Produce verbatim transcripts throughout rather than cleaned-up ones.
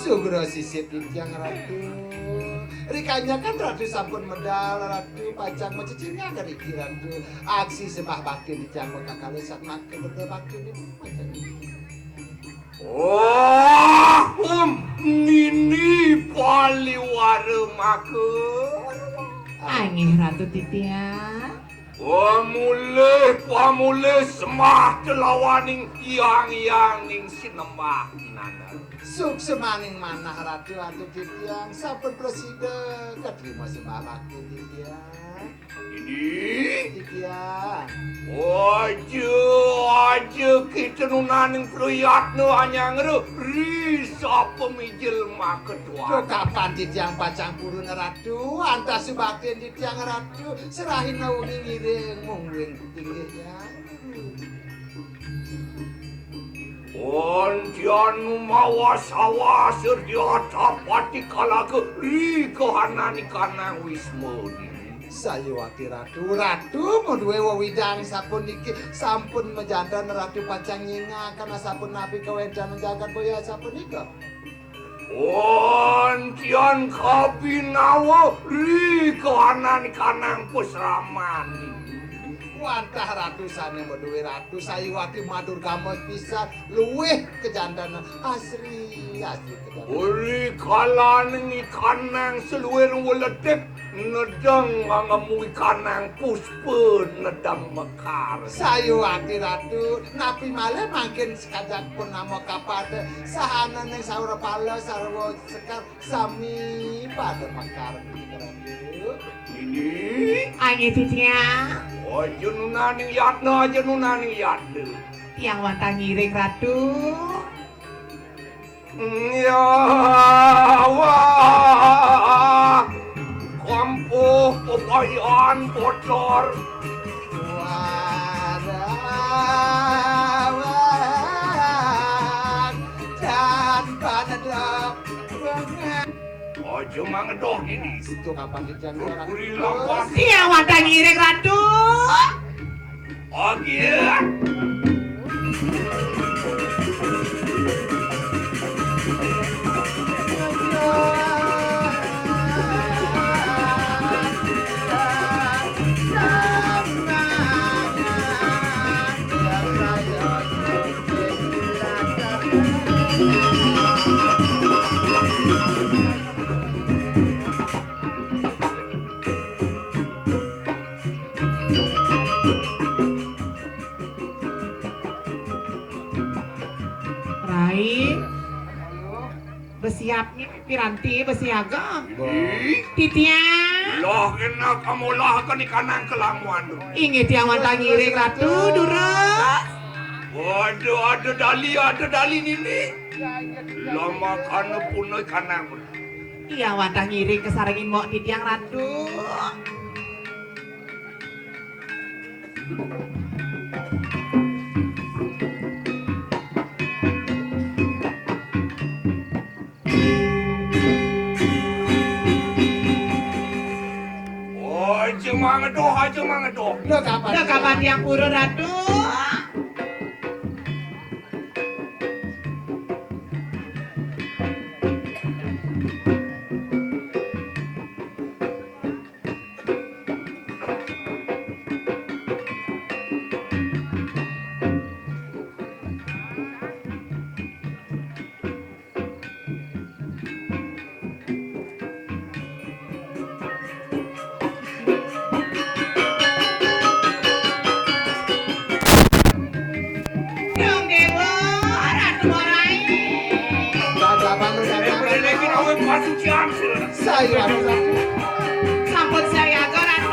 Sugra sisip titiang Ratu. Rikanyakan Ratu sampun medal, Ratu pacang macecingak riki Ratu. Aksi sembah bakti titiang kakala satmaka bakti niki pacang. Oh, um, nini paliwara maka. Anggih Ratu titiang. Pamulih, pamulih sembah telawaning yang, yang ning sinembah nanda. Suksemaning manah Ratu antuk titiang sampun prasida katrima sembah bakti titiang. Ini? Titiang. Aja, aja kita nunaning priyatna anyang ri sapa mijil maka tuan. Duh, kapan titiang pacang purun Ratu, antas subaktin titiang Ratu, serahin wengi ngiring mungguing inggih ya. Antian mawa sawa surya tapati kalaga ri kahanani kanang wisma. Sayuwakti Ratu, Ratu madué wewidang sapuniki, sampun majanten Ratu pacang nyingakan sapunapi kawéntenan jagat boya sapunika. Antian kabinawa ri kahanan kanang pasraman. Wantah Ratu sané madué Ratu sayuwakti madurgama pisan luwih kajantenan asri, asri kajantenan. Ri kalaning ikanang saluir weletik nedeng ngangemu ikanang puspa nedem mekar. Sayuwakti Ratu, napi malih mangkin sakajang purnama kapata, sahananing saurapala sarwa sekar sami pada mekar, Ratu. Ini? Ayo, titiang. Aja nunaning yatna, aja nunaning yatna. Tiang wantah ngiring, Ratu. Ya, wah, kampuh papayan kotor. Wah, wah, dan panedap banget. Aja mangedoh ini. Itu kapan dijanjikan? Beri lawas. Tiang wantah ngiring, Ratu. Oke. Rai, besiapnya piranti, besiaga. Ih. Titiang. Lah, enak kamu lah, kan ikanang kelamuan tu. Inggih tiang wantah ngiring, Ratu, durus. Waduh, ada dali, ada dali nini. Lama kana punai kanang. Iya, wantah ngiring kasarengin mok titiang, Ratu. Oh, aja mangedoh, aja mangedoh. Lho, kapan? Lho, kapan tiang purun, Ratu? Dong Dewa, Ratu Morai. Gagapan lu, gagapan. Saya, Ratu. Sampun saya, Ratu.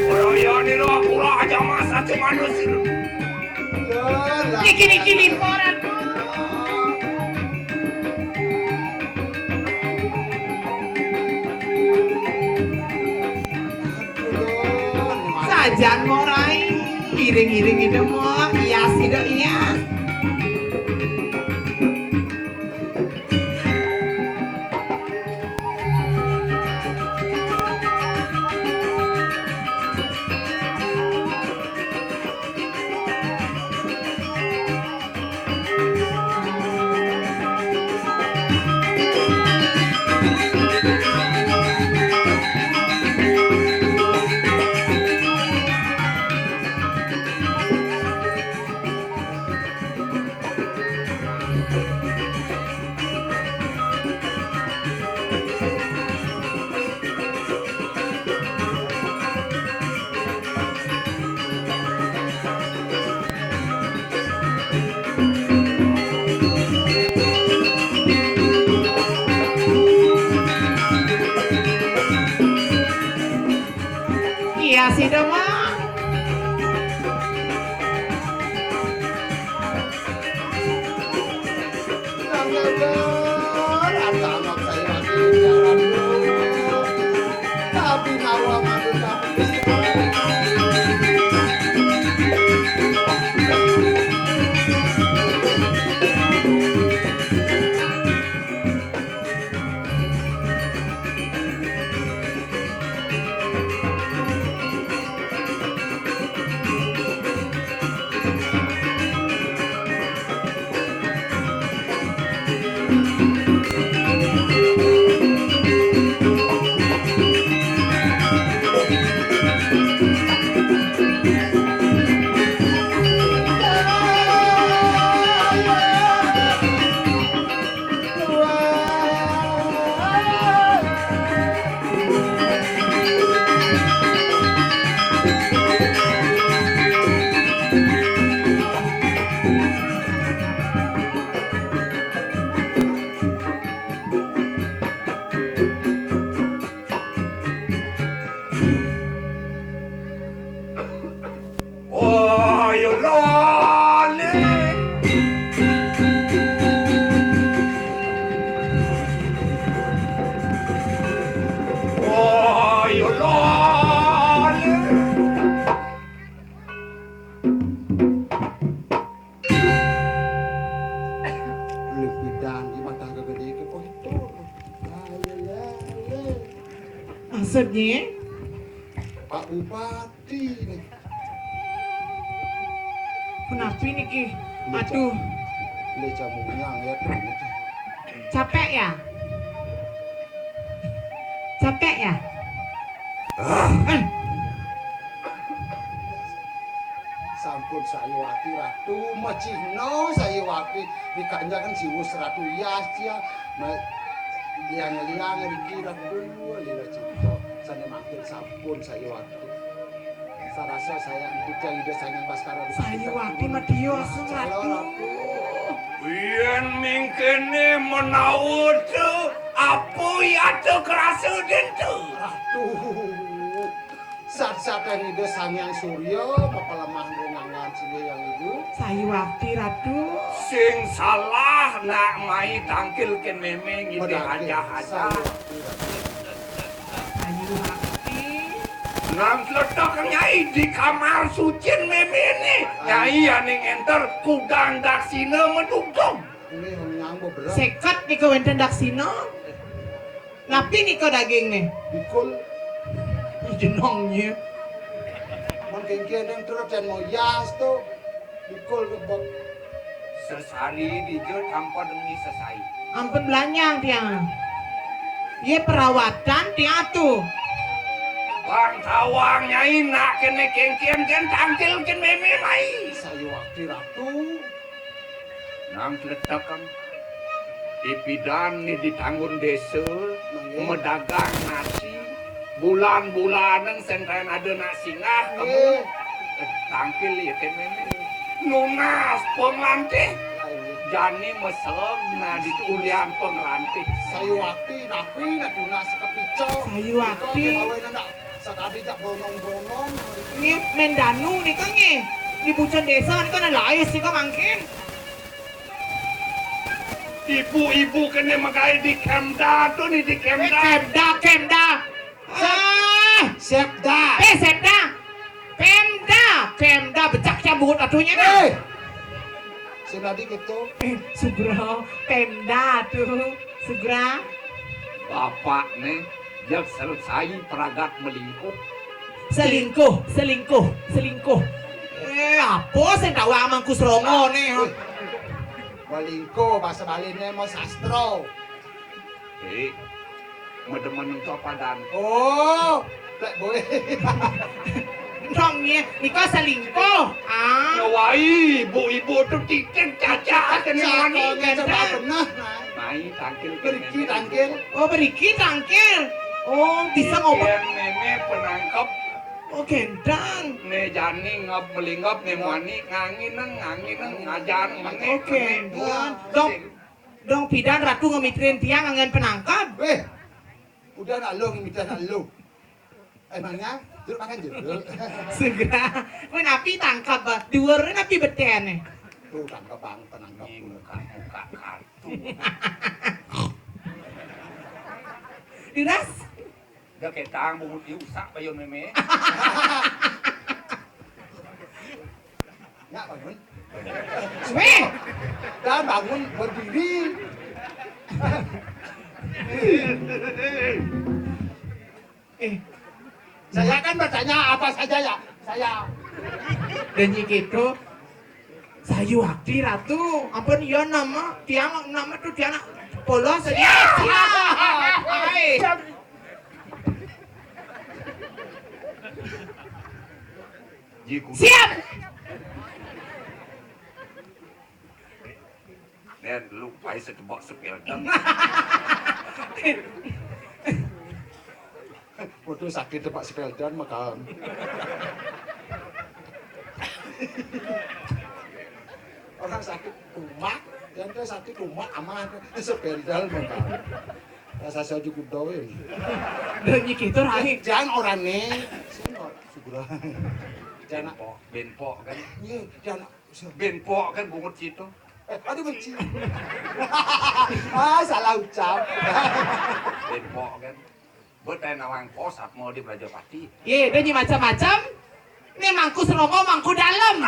Ora ya, nira, ora aja mas, aja manus. Niki, niki, niki, Ratu. Sajan Morai, iring-iring ida mo, ias ida ias. Sida mah. Nang ngeber, atangap saya lagi jalan dulu. Tapi nawa madu tapi. Ayo lali. Ayo lali. Lepidan di mata gede ke, oh, itu. Ayo lali. Maksudnya? Pak Bupati nih. Kenapa niki? Aduh. Ini jamunya ya, tuh. Capek ya? Capek ya? Ah. Eh. Sampun sayuwati Ratu, macihno sayuwati, dikanjakan siwus Ratu Yas cia, ma-, liang-liang riki Ratu, lila cipta, sane mangkin sampun sayuwati. Sarasa saya entut Ida Sang Hyang Baskara. Sayuwati madya asung, Ratu. Yen mingkene menawa te, apa ya te kerasa dente? Aduh. Sat-satan Ida Sang Hyang Surya, mapalemah ring anggan sira Hyang Ibu. Sayuwati, Ratu. Sing salah nak mai tangkil ken meme ngidih ajah-ajah. Sayuwati, Ratu. Ayu Hakti. Nang tletek Nyai di kamar sucin méméné. Nyai aning énter kudang daksina madugdug. Ini yang nyang beberat. Séket nika wénten daksina. Napi nika dagingné? Bikul. Jenengnya. Mun kéngkén yang terus dan moyas to. Bikul kebek. Sesari dija tanpa demi sesai. Ampun belanjang tiang. Ye perawatan tiang tuh. Bang tawang Nyai nak kene kengken ken tangkil ken meme mai. Sayuwakti Ratu. Nang tletekan. Ipidan ni di tanggun desa, mangke, medagang nasi, bulan-bulanan sentayan ada nak singgah, nggih, kemu, eh, tangkil ya kan meme. Nunas penglantih, jani mesem nah di ulian penglantih. Sayuwakti, napi nak tunas kepica? Sayuwakti. Nika gawe nak sakadi jak bronong-bronong. Nggih, men danu nika nggih. Di bucun desa nika ana lais nika mangkin. Ibu-ibu kene magae di Kemda tu ni, di Kemda. Eh, Kemda, Kemda. Ah. Sepda. Eh, Sepda. Pemda, Pemda, becak cabut atunya nah. Eh. Sing tadi gitu. Eh, Sugra, Pemda tu, Sugra. Bapak ne, jeg selesai pragat melingkuh. Selingkuh, selingkuh, selingkuh. Eh, apa sing tawang mangku serongo ne, ha? Wih. Walingko, bahasa Baline mah sastra. Eh, medemen ento padan. Oh, plek boy. Nong ye, nika selingkuh. Ah. Nyawai, ibu-ibu tu titik caca kene mani. Coba bener, nah. Mai tangkil kene. Beriki tangkil. Oh, beriki tangkil. Oh, bisa ngobak. Yen meme penangkep. Oh, gendang. Ne jani ngop melingop ne muani ngangineng, ngangineng, ngajan meneh. Oh, gendang. Dong, dong pidan Ratu ngemitrin tiang angen penangkep. Weh, udah nak lu ngimitan nak lu. Emangnya? Jeruk makan jeruk. Segera. Kuwi napi tangkep, Bah? Dhuwur napi beténé? Tuh, tangkep, Bang, tenang, Bang. Ini muka, muka kartu. Diras? Udah ketang bungut diusak bayun mémé. Ya, bangun. Wéh! Dan bangun berdiri. Eh, saya kan bertanya apa saja ya. Saya. Dan nyi kéto, sayuwakti Ratu. Ampun, iya nama, tiang nama tuh tiang polos aja. Siap. Hai. Jiku. Siap. Nen, lu pai setebak sepeldan. Waduh, sakit tebak sepeldan, makan. Orang sakit umak, yang dia sakit umak aman, sepeldan, makan. Rasa saya cukup doin. Dan nyi kéto, Rai. Jangan orang nih. Sini, Pak. Sebelah. Jangan. Benpok, benpok kan? Iya, jangan. Benpok kan bungut situ. Eh, aduh, benci. Ah, salah ucap. Benpok kan. Buat kayak nawang pos, apa mau di Prajapati? Yé, dia nyi macam-macam. Ini mangku serongo, mangku dalam.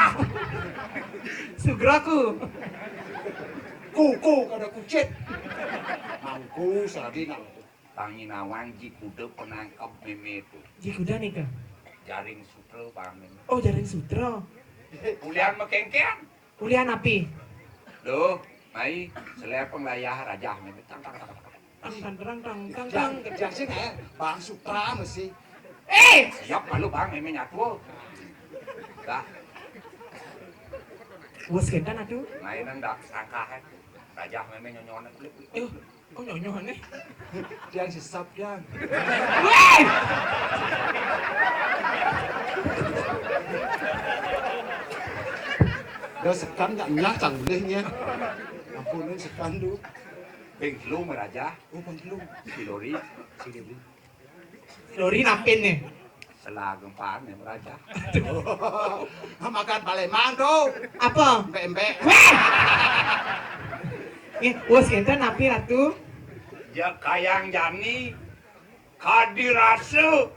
Sugraku. Kuku kada kucit. Mangku sadi nang. Tangi nawang ji kuda penangkep mémé itu. Ji kuda nih, Kak? Jaring sutra, Bang. Oh, jaring sutra. Ulian makéngkéng. Ulian napi? Duh, mai, selépeng layah rajah mémé. Tang, tang, tang, tang. Tang, tang, terang, tang, tang, tang. Kerja sih, eh. Bang Sutra mesti. Eh! Siap malu, Bang, mémé nyatu. Dah. Wes kénten atuh. Mainan dak sangkah, eh. Rajah mémé nyonyonan. Eh, kok nyonyonan, eh? Dian sesap, Dian. Wéh! Udah sekan nggak nyah, canggulihnya. Ampunin sekan, duh. Beng telu meraja. Oh, beng telu. Silori. Silori. Silori napin nih. Selah gempaan nih meraja. Makan Palembang tuh. Apa? Empek-empek. Wéh! Nih, wes enten napi, Ratu? Ya, kayang jani kadirasa.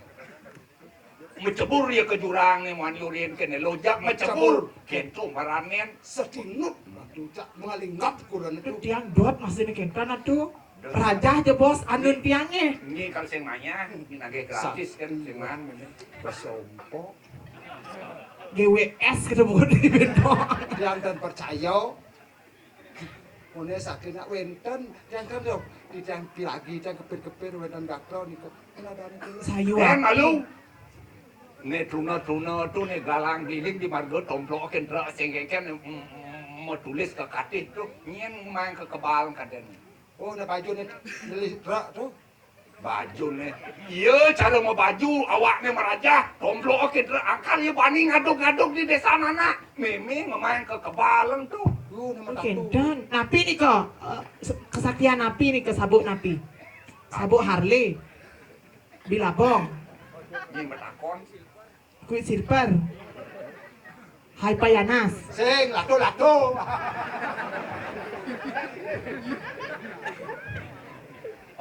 Mecebur ya ke jurang nih, maniurin kene lojak mecebur. Mecebur. Gitu maranen. Setinut, aduh, cak mengalingap kurang itu. Tiang dot masih nih kénten atuh. Rajah aja, Bos, anun tiangnya. Ini kalau sing manya, ini nagih gratis kan, sing man. Basompo. G W S kita bukan di Bento. Tiang dan percaya. Mune sakit nak wénten, tiang kan yo, di tiang pilagi, tiang kepir-kepir, wénten dokter niku. Sayuwakti. Malu. Né tuna-tuna tu né galang keliling di marga tomplokin truk sing kéngkén, mm, mm, metulis ke katih tu, nyén main ke kebal kadén. Oh, né baju né beli truk tu. Baju né. Iya, cara mau baju, awak né merajah, tomplokin truk angkal ya bani ngaduk-ngaduk di desa mana. Mémé ngemain ke kebalan tu. Oh, né mata tu. Kénten, napi nika? Eh, se-, kesaktian napi nika, sabuk napi? Sabuk Harley. Bilabong. Nyén betakon. Quicksilver. Hypayanas. Sing, lado-lado.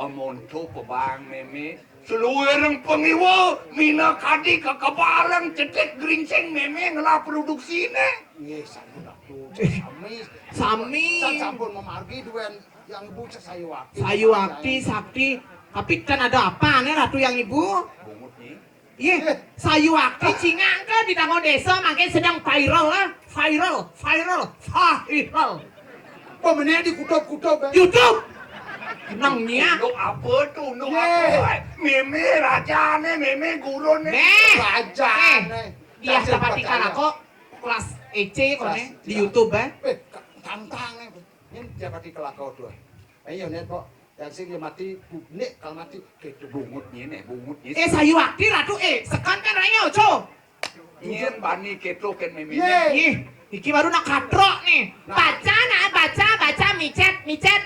Amonto pebang mémé. Seluireng pengiwa, mina kadi kekebareng cetik gerincing mémé ngelah produksiné. Nggih, sampun lado. Sami. Sami. San sampun memargi duén yang ibu cek sayuwakti. Sayuwakti, sakti. Tapi kan ada apa nih, Ratu yang Ibu? Bungut nih. Iya, sayuwakti cingak ke di tangga desa makin sedang viral, ah. Viral, viral, viral. Pemenang di kutub-kutub, eh. YouTube. Nang nya. Unduk apa tu? Unduk apa? Mémé rajané, mémé guruné. Méh. Rajané. Iya, dapat percaya. Kalako kelas E C koné di YouTube, eh. Eh, tantang, eh. Ini dapat kalako tu, eh. Ayo, net, Pok. Yang sing mati, bu-, nek kalau mati, kéto. Bungut nyén, eh, bungut nyén. Eh, sayuwakti, Ratu, eh, sekan kan raya, ojo. Nyén bani kéto kén mémé. Yé. Ih, iki baru nak katrok nih. Nah. Baca, nak, baca, baca, micet, micet.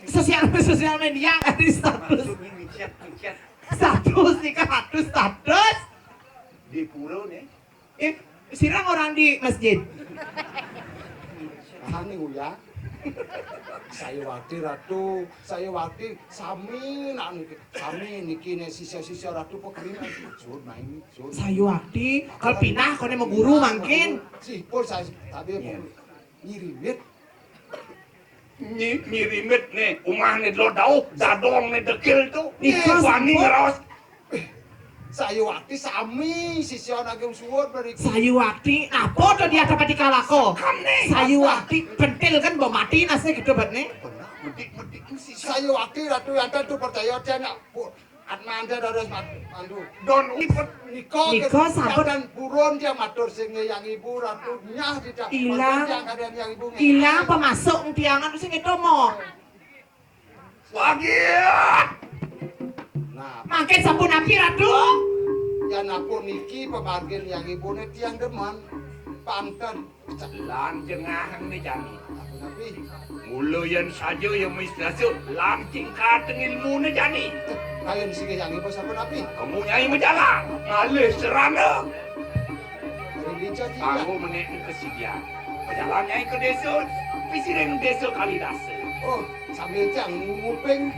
Sosial, sosial media, ada status. Maksudnya micet, micet. Satus nika, satus, satus. Di pura nih. Eh, sira ngorang di masjid? Ane, Uya. Sayuwakti, Ratu, Sayuwakti, sami nak niki, sami niki nih sisya-sisya Ratu pekerina. Suud main, suud. Sayuwakti, kal pinah kone maguru mangkin. Sipun saya tapi Iya. Nyirimit. Nyi-, nyirimit nih, umah nih delo dauh, dadong nih dekil tuh. Nika Nih, wani sampun. Ngeraos. Sayuwakti sami sisya naging suud mriki. Sayuwakti, napa to dia dapat dikalako? Kan nih, Sayuwakti pentil kan mbok mati nase gitu bet nih. Bener, medik-medik sih. Sayuwakti Ratu Yantan tuh percaya dia nak bu-, Atmanda dados mat-, mandu. Don ipet. Nika Nika ke-, sampun. Dan purun dia matur sing yang ibu Ratu nyah tidak. Ilang. Matur yang keadaan yang ibu nggih. Ilang pemasuk tiangan sing itu mo. Pagi. Nah, Mangkin sampun napi, Ratu? Ya napa niki pemargin yang ibune tiang demen. Panten. Lan jengahan nih jani. Napi? Mula yen saja ya wis biasa lan tingkat ilmune jani. Kayun sing yang ibu sampun napi? Kamu nyai majalan, ngalih serana. Rinca dia. Kanggo menek kesidian. Majalan nyai ke desa, pisiring desa Kalidasa. Oh, sambil tiang nguping.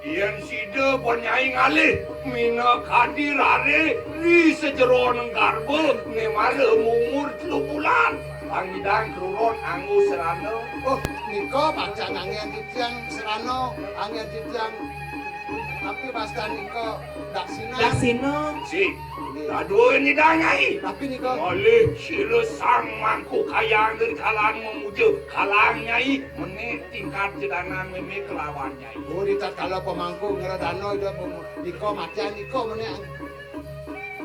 Yen sida panyai ngalih minakadi rare ri sajeroning garba nemara umur telu bulan. Pangidang kruron anggo serana. Oh, nika pacang anggen titiang serana, anggen titiang. Tapi pasta nika daksina. Daksina. Si, Nggih. Dadua nyidang nyai. Tapi nika. Ngalih sira sang mangku kayang dari kalangan memuja. Kalang nyai menik tingkat jedanan meme kelawan nyai. Oh, di tatkala pemangku ngredana ida pem-, nika matian nika menek.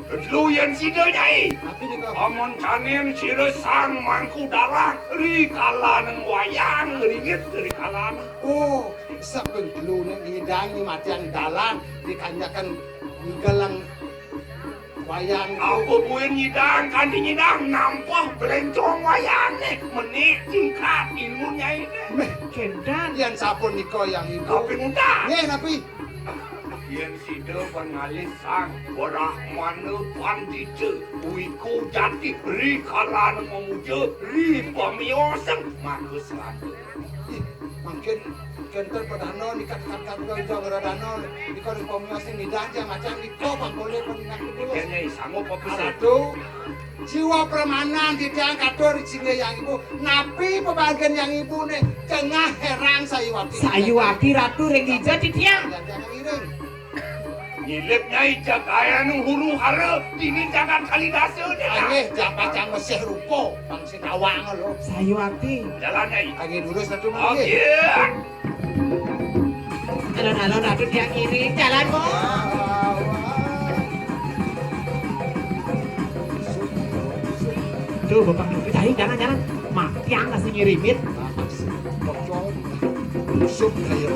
Telu yen sida nyai. Tapi nika. Amun kanen sira sang mangku dalang ri kalangan wayang ringit ri kalangan. Oh, saping telu nek ngidang matian dalang dikanjakan ngigelang wayang. Apa buin nyidang kanthi nyidang nampah blencong wayange menik tingkat ilmu nyai ne. Meh, kendan. Yen sampun nika yang ibu. Tapi mudah. Nggih, napi? Yen sida pangalih sang Brahmana Pandita, wiku jati, ri kalan memuja, ri pamioseng, maka selamat. Ih, mangkin kenten padana nikat kat kat kat kat kat dana nika ring pamioseng nidan jam macam nika pangkole penindak dulu. Yen nyai sanggup apa sih? Ratu, jiwa permanan titiang katur ring singgih yang ibu. Napi pebagian yang ibu nih? Tengah herang sayuwati. Sayuwati Ratu ring ija titiang. Yang jangan iring. Nyilip nyai jagayan huru hara dini jagat Kalidasa nih. Nggih, japa cang mesih rupa, bang sing awang lho. Sayuwati. Jalan nyai. Nggih, lurus Ratu nggih. Oke. Alon-alon Ratu tiang ngiring, jalan, Bu. Tuh, Bapak, cai, jalan, jalan. Mak, tiang kasih ngirimit. Sup kayo.